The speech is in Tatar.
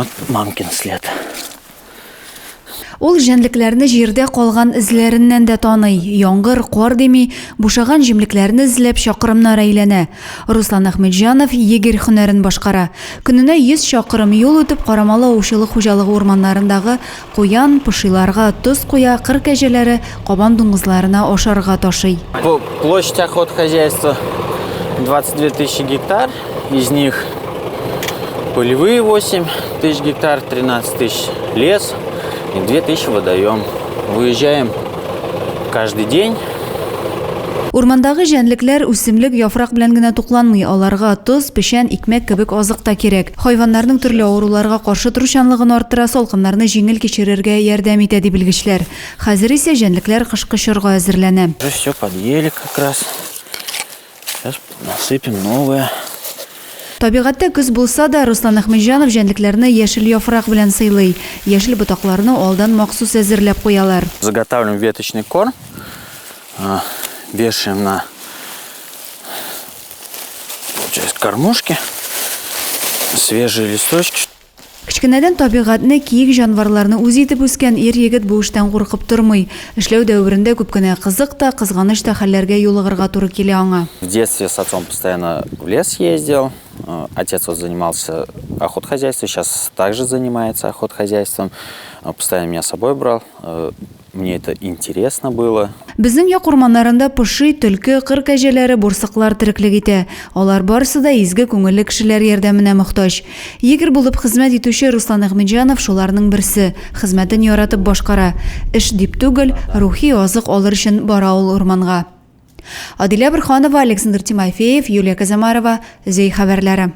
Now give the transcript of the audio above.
Вот мамкин след. Ул җәнлекләрне җирдә калган эзләреннән дә таный. Яңгыр, кар дими, бушаган җимлекләрне эзләп чакрымнар әйләнә. Руслан Әхмәтҗанов егерь һөнәрен башкара. Көненә 100 чакрым юл үтеп, Карамалы аучылык хуҗалыгы урманнарындагы куян, пошиларга тоз куя, кыр кәҗәләре, кабан дуңгызларына ашарга ташый. Площадь охотхозяйства 22 тысячи гектар, из них полевые 8 тысяч гектар, 13 тысяч лес и 2 тысячи водоем. Выезжаем каждый день. Урмандагы җәнлекләр үсемлек, яфрак белән генә тукланмый, аларга тоз, печән, икмәк кебек азык та кирәк. Хайваннарның төрле авыруларга каршы торучанлыгын арттыра, салкыннарны җиңел кичерергә ярдәм итә, ди белгечләр. Хәзер исә җәнлекләр кышкы чорга әзерләнә. Уже все подъели как раз. Сейчас насыпем новое. Табигатьтә көз булса да, Руслан Әхмәтҗанов җәнлекләрне яшел яфрак белән сыйлый. Яшел ботакларны алдан махсус әзерләп куялар. Заготавливаем веточный корм, вешаем на, получается, кормушки, свежие листочки. Кечкенәдән табигатьне, киек җанварларны үз итеп үскән ир-егет бу эштән куркып тормый. Эшләү дәверендә күп кенә кызык та, кызганыч та хәлләргә юлыгырга туры килә аңа. В детстве с отцом постоянно в лес ездил. Отец вот занимался охотхозяйством, сейчас также занимается охотхозяйством. Постоянно меня с собой брал. Мне это интересно было. Безнең як урманнарында поши, төлке, кыр кәҗәләре, бурсыклар тереклек итә. Алар барысы да изге күңелле кешеләр ярдәменә мохтаҗ. Егерь булып хезмәт итүче Руслан Әхмәтҗанов шуларның берсе. Хезмәтен яратып башкара. Эш дип түгел, рухи азык алыр өчен бара ул урманга. Адилә Борһанова, Александр Тимофеев, Юлия Казамарова, Зәй хәбәрләре.